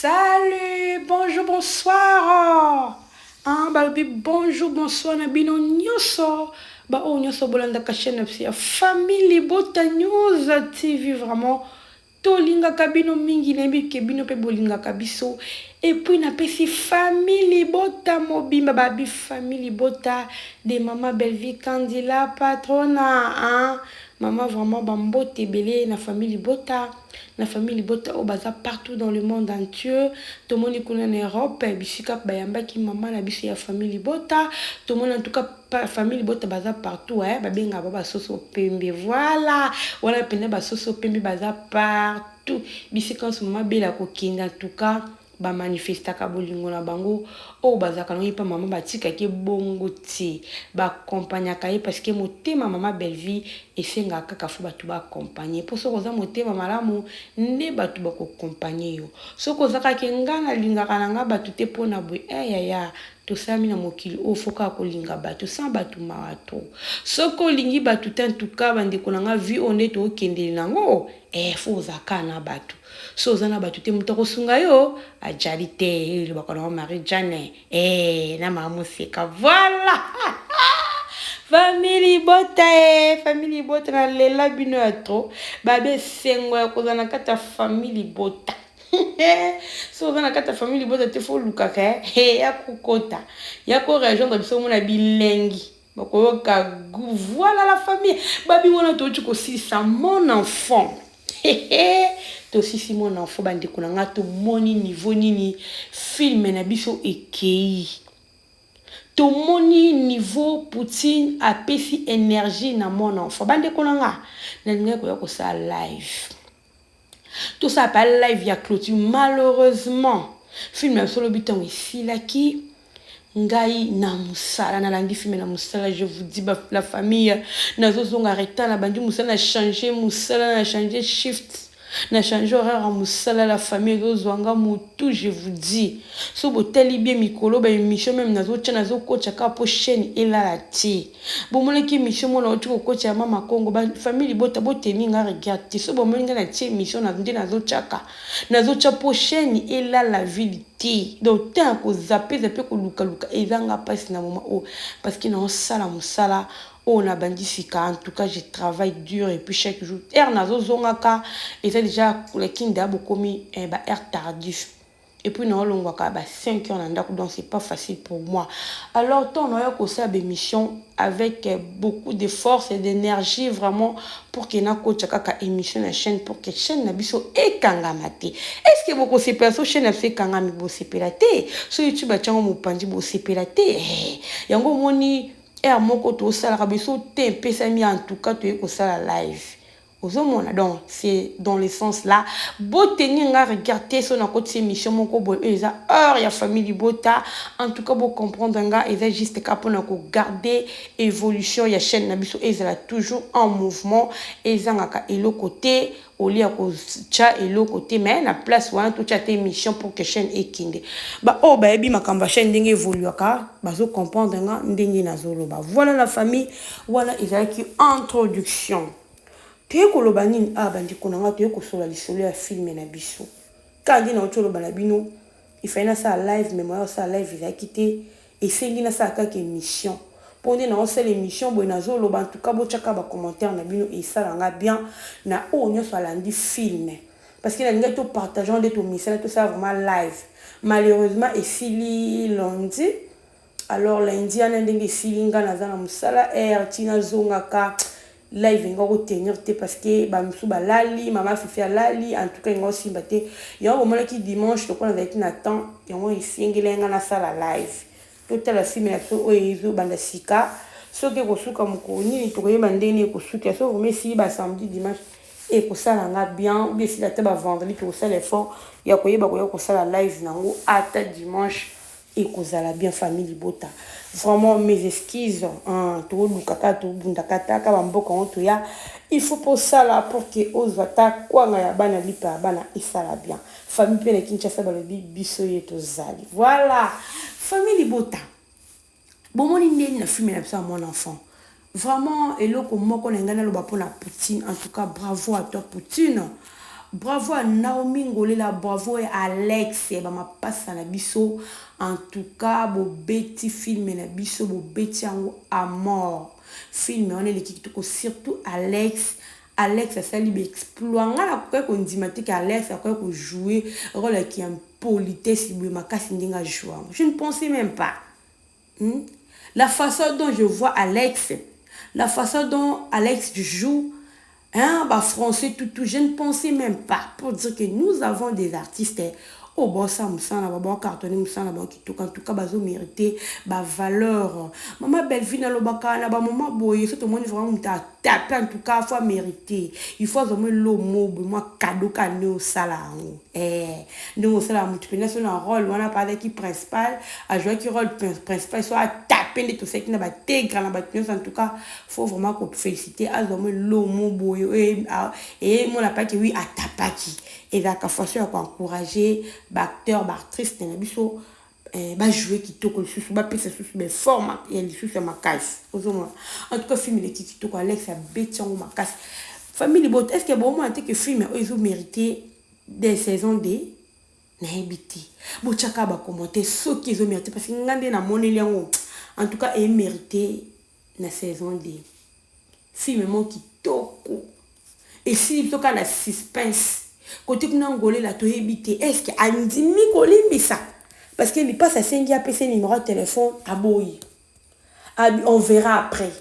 Salut, bonjour, bonsoir. Ah, balobi bonjour, bonsoir na bino nyonso. Ba oyo nyonso bolandaka chaîne na biso ya Famille Libota News TV vraiment tolingaka bino mingi, nayebi ke bino mpe bolingaka biso. Et puis napesi Famille Libota mobimba, babi Famille Libota de Mama Bellevue Kandila patrona, hein? Mama vraiment bambote ebele na Famille Libota. Na Famille Libota oyo baza partout dans le monde entier. Tomoni kuna na Europe bisika bayambaki mama na biso ya Famille Libota. Tomoni en tout cas Famille Libota baza partout, eh, babengaka ba basoso pembe. Voilà, wana mpenza basoso pembe baza partout bisika nyonso mama Bela kokende. En tout cas bamanifestaka bolingo na bango oyo bazalaka nango mpa mama, batikaki bongo te, baaccompagnaka ye parce que motema mama Bellevue esengaka kaka faut bato baaccompagne. Mpo soki oza motema malamu nde bato bakoaccompagne yo. Soki oza kaka nga nalingaka na nga bato te mpona boye, eyaya tosalami na mokili oyo, faut kaka kolinga bato sans bato mawa to. Soki olingi bato te, ntuka bandeko na nga, vie oyo nde tookendeli nango, faut ozala kaka na bato. So oza na bato te, moto akosunga yo ajali te. Elobaka nango Marie Jane na mama Moseka. Voilà, famille Libota, e famille Libota, nalela bino ya trop. Babe esengo ya kozala na kati ya Famille Libota. So oza na kati ya Famille Libota te, faut olukaka ya kokota, ya korejoindre biso, omona bilengi bakoyoka goût. Voilà la famille, babi wana touti kosilisa Mon Enfant. Tosisi Mon Enfant, bandeko na nga. Tomoni niveau nini film na biso ekei. Tomoni niveau Poutine apesi énergie na Mon Enfant. Bandeko na nga, nalingaki koya kosala live, tosala pa live ya clôture. Malheureusement film na biso lobi ntango esilaki, ngai na mosala, nalandi film na mosala. Je vous dis, la famille, nazozonga retard. Nabandi mosala, na change mosala, na change shift, na change horaire ya mosala. La famille, ezozwanga motu. Je vous dis, so botali bien mikolo, baémission même nazotya, nazokotya kaka mpo chaîne elala te. Bomonaki émission mona oti kokotya ya Mama Kongo. Famille Libota, botemi nga regarde te. So bomoni ngai natie émission nde nazotyaka, nazotya mpo chaîne elala vile te. Donc te ya kozape zape, kolukaluka ezanga mpasi na moment oyo parce que naosala mosala oyo nabandi sika. En tout cas je travaille dur et puis chaque jour heure nazozongaka eza déjà lakini ya bokomi ba heure tardif. Et puis naolongwaka ba 5 heures na ndako, donc c'est pas facile pour moi. Alors ntango naoya kosala bémission avec beaucoup de force et d'énergie vraiment pour que nakotya kaka émission na chaîne, pour que chaîne na biso ekangama te. Est ce que bokosepela so chaîne na biso ekangami? Bosepela te. So YouTube atiango mopanzi, bosepela te. Yango omoni heure moko tosalaka biso te, epesami. En tout cas toyei kosala live, ozomona. Donc c'est dans le sens là, botenir nga regarde te. So nakotisa émission moko boye oyo eza heure ya Famille Libota. En tout cas bocomprendre nga, eza juste kaka mpona kogarder évolution ya chaîne na biso ezala toujours en mouvement, ezangaka eloko te. Olia kotya eloko te, mais na place wana totya te émission pour que chaîne ekende. Baoyo bayebi makambo ya chaîne ndenge évoluaka bazocomprendre nga ndenge nazoloba. Voilà la famille, wana ezalaki introduction. Toye koloba nini awa, bandeko na nga? Toye kosola lisolo ya film na biso. Kaka nde nauti oloba na bino, ifai nasala live, mais moya osala live ezalaki te. Esengi nasala kaka émission mpo nde naosala émission boye nazoloba. En tout cas botyaka bacommentaire na bino, esalanga bien na oyo nyonso alandi film parce que nalingaki topartage nde tomisala, tosala vraiment live. Malheureusement esili lundi. Alors lundi wana ndenge esili, nga naza na mosala, heure ntina nazongaka, live enga kotenir te parce que bamisusu balali, mama Fifi alali. En tout cas enga osimba te. Yango bomonaki dimanche, lokola nazalaki na temps, yango esengeli nga nasala live, totala film na biso oyo ezobanda sika. Soki ekosuka mokolo nini, tokoyeba ndenge nini ekosuka. So vraiment esili basamedi, dimanche, ekosala nga bien, ou bien esili ata bavendredi, tokosala effort ya koyeba koya kosala live nango ata dimanche, ekozala bien. Famille Libota, vraiment mes excuses. Toluka kaka, tobundaka taka bamboka yango toya. Il faut posala pour que ozwa ta kwanga ya bana, lipa ya bana esala bien. Famille mpe na Kinshasa balobi biso ye tozali. Voilà, famille Libota, bomoni ndeni na film na biso ya Mon Enfant. Vraiment eloko moko na ngai naloba mpona Poutine, en tout cas bravo à toi Poutine. Bravo à Naomi Ngolela, bravo à Alex ba mapasa na biso. En tout cas bobeti film na biso, bobeti yango à mort. Film wana eleki kitoko, surtout Alex. Alex asali ba exploit. Nga nakoki kondima te ke Alex akoki kojouer rôle ya impolitesse boye makasi ndenge ajoue yango. Je ne pensais même pas. La façon dont je vois Alex, la façon dont Alex joue, hein, bah, français, tout, tout, je ne pensais même pas. Pour dire que nous avons des artistes, oh, bon, ça, mosala, bon, cartonné, mosala, bon, kitoko, en tout cas, bazo mérité, ba valeur. Maman Bellevue, nalobaka, na ba moment boye, surtout moi, vraiment, muta tapé, en tout cas, faut mériter. Il faut vraiment l'homo, moi, cadeau, cadeau, osala yango. Eh, ndenge osala motu mpenza so na rôle wana, azalaki principal, ajouaki rôle principal, so atape nde tosalaki na bategra na bato nyonso. En tout cas, faut vraiment koféliciter, azwa mo elomo boye eyemona paki. Oui, atapaki, ezalaka façon ya koencourager baacteur, baactrice na biso bajoue kitoko lisusu, bapesa lisusu baforme ya lisusu ya makasi. Ozomona, en tout cas, film eleki kitoko, Alex abeti yango makasi. Famille Libota, est ce que bomona te ke film oyo ezomérite des saisons de? Nayebi te, botiaka bacommentaire soki ezomérite, parce que nga nde namoneli yango, en tout cas emérite na saison 2. Film moko kitoko, esili biso kaka na suspense. Kote kuna Ngolela, toyebi te est ce que andimi kolimbisa, parce que lipasi asengi apesa numéro ya telefone, aboyi, on verra après.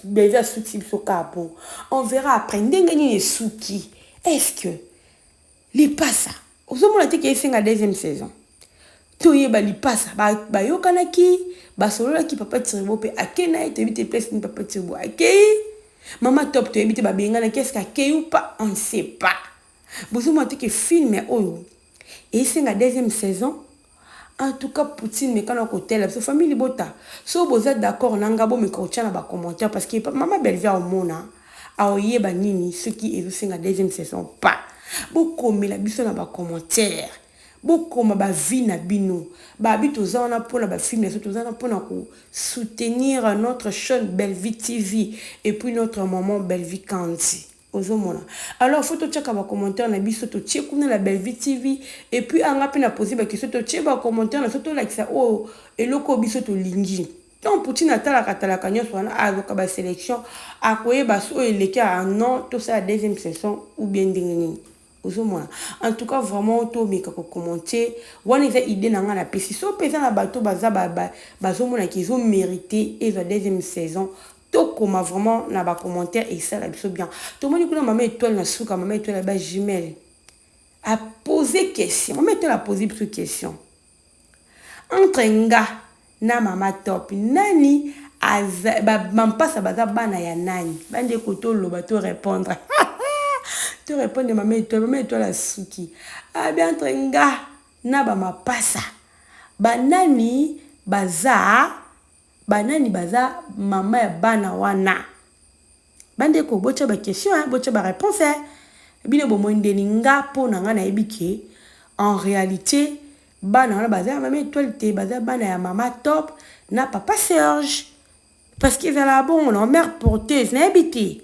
Bellevue asuki biso kaka bon, on verra après. Ndenge nini esuki? Est ce que lipasa ozomona te ke esenga deuxième saison? Toyeba lipasa bayokanaki, basololaki, papa Tiribo mpe akei na ye, toyebi te place nini papa Tiribo akei. Mama Top, toyebi te babenganaki, est ce que akei ou pas, on ne sait pas. Bozomona te ke film oyo esenga deuxième saison? En tout cas, Poutine mekana kotela biso. Famille Libota, so boza d'accord na nga, bomeka kotia na bacommentaire, parce que mama Bellevue aomona, aoyeba nini soki ezosenga deuxième saison pas. Bokomela biso na bacommentaire, bokoma baavis na bino. Babi toza wana mpona bafilm na biso, toza wana mpona kosoutenir notre chaîne Bellevue TV et puis notre maman Bellevue Kandi. Ozomona, alors faut totiaka bacommentaire na biso, totie kuna na Bellevue TV. Et puis anga mpe na pose baquestion, totie bacommentaire na biso, tolakisa oyo eloko oyo biso tolingi. Donc Poutine atalaka talaka nyonso wana, azoka basélection, akoyeba so oyo eleki ya non, tosala deuxième saison ou bien ndenge nini. Ozomona, en tout cas, vraiment tomeka kocommenter wana. Eza idée na ngai napesi. So mpe eza na bato baza bazomonaki ezomérite ezwa deuxième saison, tokoma vraiment na bacommentaire, esala biso bien. Tomoni kuna mama Étoile na suka, mama Étoile bajumelle apose question. Mama Étoile apose biso question: entre nga na mama Top, nani bampasa baza bana ya nani? Bandeko, toloba, to répondre, to répondre mama Étoile. Mama Étoile asuki abi: entre nga na bamapasa, banani baza, banani baza mama ya bana wana? Bandeko, botya baquestion, botya baréponse. Bino bomoi ndeni? Nga, mpo na nga, nayebi ke en réalité bana wana baza ya mama Étoile te, baza bana ya mama Top na papa Serge, parce que ezalaka bongo na mère porteuse. Nayebi te,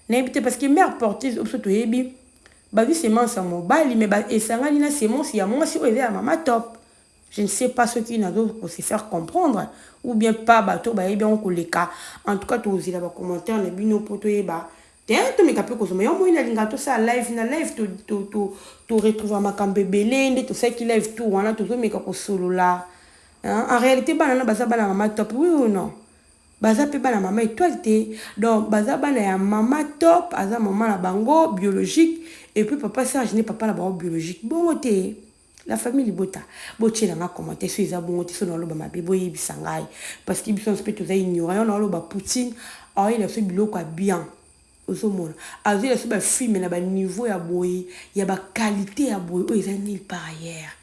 nayebi te, parce que mère porteuse oyo biso toyebi, bazwi semence ya mobali, mais esangani na semence ya mwasi oyo eza ya mama Top. Je ne sais pas soki nazo se faire comprendre ou bien pas. Bato bayebi yango koleka. En tout cas, tozela bacommentaire na bino mpo toyeba te. Tomeka mpe kozoma yo moi. Nalinga tosala live, na live toretrouva makambo ebele. Nde tosalaki live tour wana, tozomeka kosolola. En réalité, bana na baza bana mama Top, oui ou non? Baza mpe bana mama Étoile te. Donc baza bana ya mama Top, aza mama na bango biologique, et puis papa Serge nde papa na bango biologique. Bongo te? La famille Libota, botielanga commentaire so eza bongo te. So naloba mabe, boyebisa ngai, parce que biso nyonso mpe toza ignorant. Yo naoloba, Poutine aoyela biso biloko ya bien. Ozomona, azoyela biso bafilm na baniveau ya boye, ya baqualité ya boye, oyo eza nulle part ailleurs,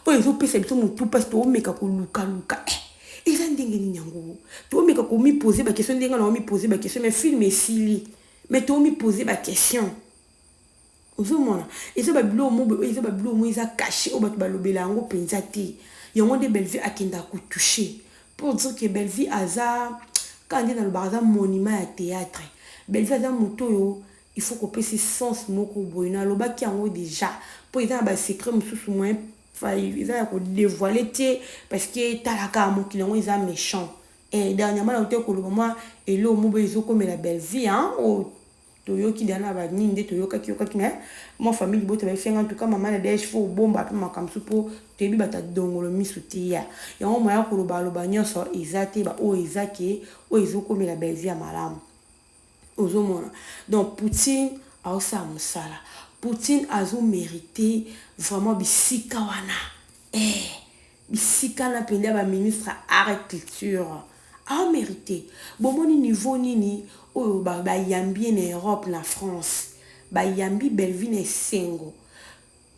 oyo ezopesa biso motu mpasi. Toomeka kolukaluka eza ndenge nini yango, toomeka komipose baquestion ndenge na omipose baquestion. Mais film esili, mais toomipose baquestion. Ozomona, eza babiloko mo boye, oyo eza babiloko mo eza caché, oyo bato balobela yango mpenza te. Yango nde Bellevue akendaka kotouche. Pour dire que Bellevue aza kaka nde nalobaka, aza monument ya théâtre. Bellevue aza moto oyo il Il faut kopesa sens moko boye. Nalobaki yango déjà, mpo eza na basecret mosusu, moyen eza ya kodévoiler te, parce que talaka, mokili yango eza méchant. Et dernièrement, nauti koloba mwa eloko mo boye ezokomela Bellevie, oyo toyoki dana na banini nde toyokaki yokaki. Mais mwa famille libota baefenga. En tout cas, mama na dege, faut obomba mpe makambo mosusu, mpo toyebi bato adongolo miso te. Ya yango, moya kolobaloba nyonso eza te. Baoyo eza ke oyo ezokomela Bellevie ya malamu, ozomona. Donc Poutine aosala mosala, Poutine azomérite vraiment bisika wana, bisika na mpenza ya baministre art et culture, aomérite. Bomoni niveau nini oyo bayambi ye na Europe, na France, bayambi Bellevie na esengo.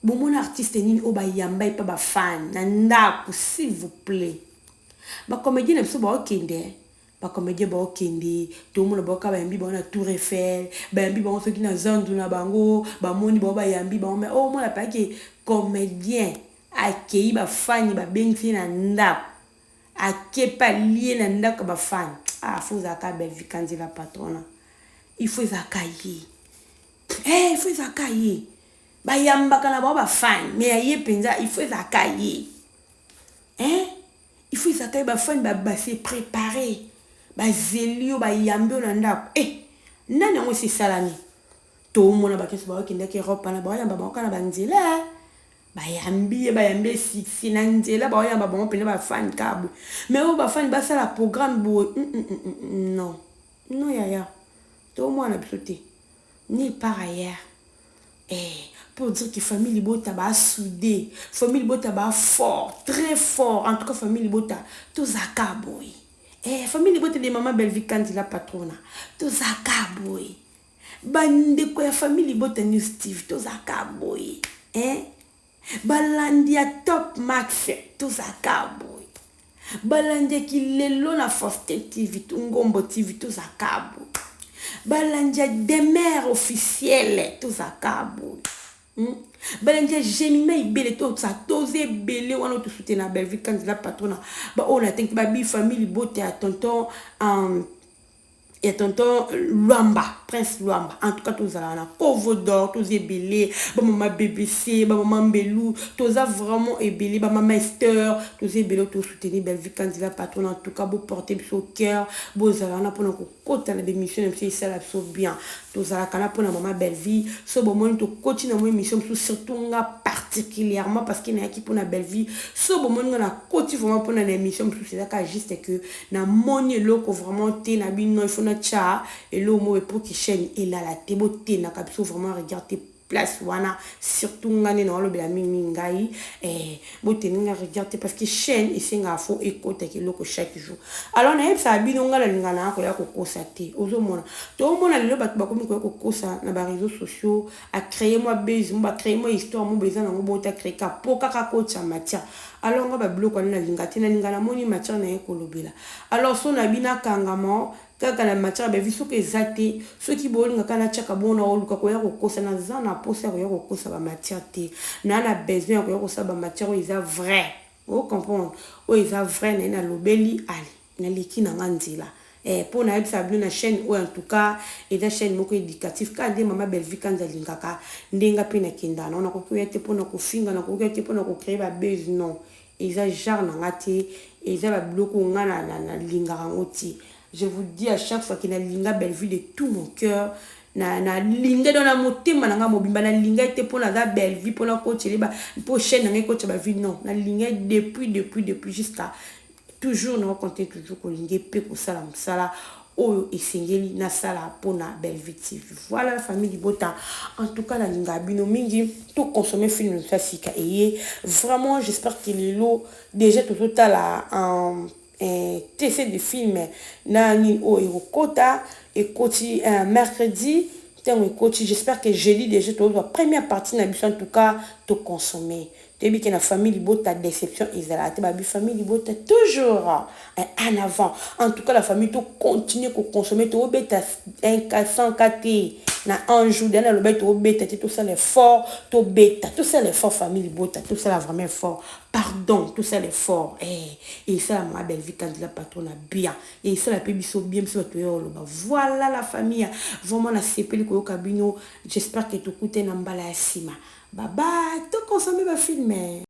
Bomoni artiste nini oyo bayamba ye mpa bafani na ndako? S'il vous plaît, bacomédien na biso baokende, bacomédien baokende, tomona baoka bayambi bango na Tour Eiffel, bayambi bango soki na zandu na bango, bamoni bango, bayambi bango. Mais oyo omona payake comédien akei, bafani babengisi ye na ndako, ake mpe alie na ndako ya bafani. Ah, faut ezalaka Bellevie Kanzela patrona, il faut ezalaka ye, il faut ezalaka ye. Bayambaka na bango bafani, mais aye mpenza, il faut ezalaka ye, hein? Il faut ezalaka ye. Bafani base préparé, bazeli yo, bayambi yo na ndako. Nani yango esi esalami? Tomona bato nyonso baokendaki Europe wana, baoyamba bango kaka na banzela, bayambi ye, bayambi ye succès na nzela, baoyamba bango mpenza bafani kaka boye. Mais oyo bafani basala programme boye, non, non, yaya, tomwana biso te nulle part ailleurs. Pour dire que famille libota basoudé, famille libota bafort, très fort. En tout cas, famille libota tozaka boye. Famille libota de mama Bellevie Kandila patrona, tozaka boye. Bandeko ya famille libota News TV, tozaka boye, eh? Balandi ya Top Max, tozaka boye. Balandi ya Kilelo na Faustin TV, Ngombo TV, tozaka boye. Balandi ya Demer officiel, tozaka boye, Balandi ya Jemima ebele, toza ebele wana tosoutenir Bellevie Kandila patrona. Baoyo natengi babi famille libota ya tonton, ya tonton Lwamba, Prince Lwamba. En tout cas, tozalaka na Kovo d'Or, toza ebele. Bamama BBC, bamama Mbelu, toza vraiment ebele. Bamama Ester, toza ebele, tosoutenir Bellevie Kandila patrona. En tout cas, boporte biso cœur, bozala wana mpona kokota na bémission na biso, esala biso bien. Tozalaka na mpona mama Bellevie. So bomoni tokoti na mo émission mosusu, surtout nga particulièrement, parce que nayaki mpona Bellevie. So bomoni nga nakoti vraiment mpona na émission mosusu, ezaka juste que namoni eloko vraiment te na bino, il faut natya eloko moko pour que chaîne elala te. Botendaka biso vraiment, regarde te place wana, surtout nga nde naolobela mingi ngai. Boteni nga regarde te, parce que chaîne esengaka faut ekotaka eloko chaque jour. Alors nayebisaka bino, nga nalinga na koya kokosa te. Ozomona, toomona lelo bato bakomi koya kokosa na baréseaux sociaux, acréer mwa base mo, bacréer mwa histoire mo eza nango, bota créer ka po kaka kotya matière. Alors nga babiloko wana nalinga te. Nalinga namoni matière na ye kolobela. Alors so na bino akangama kaka na matière bavi, soki eza te, soki bolingaka natiaka bona, oluka koya kokosa. Naza na mposa ya koya kokosa bamatière te. Naa na besoin ya koya kosala bamatière oyo eza vrai, ocomprendre, oyo eza vrai. Na ye nalobeli, ale naleki na nga nzela, mpo nayebisa bino na chaîne oyo. En tout cas, eza chaîne moko éducatif, kaka nde mama Bellevie Kanza alingaka ndenge mpe nakendaka nango. Nakoki oya te mpona kofinga, nakoki oya te mpona kocréer babase, non, eza genre na nga te. Eza babiloko nga nalingaka yango te. Je vous dis à chaque fois que nalinga Bellevue de tout mon cœur, nalinga do na motema na nga mobimba. Nalinga te mpo naza Bellevue, mpona kotiele, mpo chaîne na ngai kotia bavie, non. Nalinga depuis, depuis, depuis, jusqu'à toujours, nakocontinue toujours kolinga mpe kosala mosala oyo esengeli nasala mpona Bellevue TV. Voilà, la famille libota, en tout cas nalingaka bino mingi. Toconsommer film mosu ya sika eye vraiment. J'espère que lelo déjà tozotala TC de film na nini oyo ekokota, ekoti mercredi. Ntango ekoti, j'espère que jeudi déjà tozwa première partie na biso. En tout cas, toconsommer. Toyebi ke na famille libota, déception ezalaka te. Babi famille libota toujours en avant. En tout cas, la famille, tocontinue koconsommer, tobeta 100 ka te. Na un jour dana alobaki tobeta te, tosala effort, tobeta, tosala effort. Famille libota, tosala vraiment effort, pardon, tosala effort. Esala mama Bellevue Kandila patron na bien, esala mpe biso bien, biso bato oyo oloba. Voilà la famille, vraiment nasepeli koyoka bino. J'espère que tokute na mbala ya nsima. Baba, tokonsome bafilme.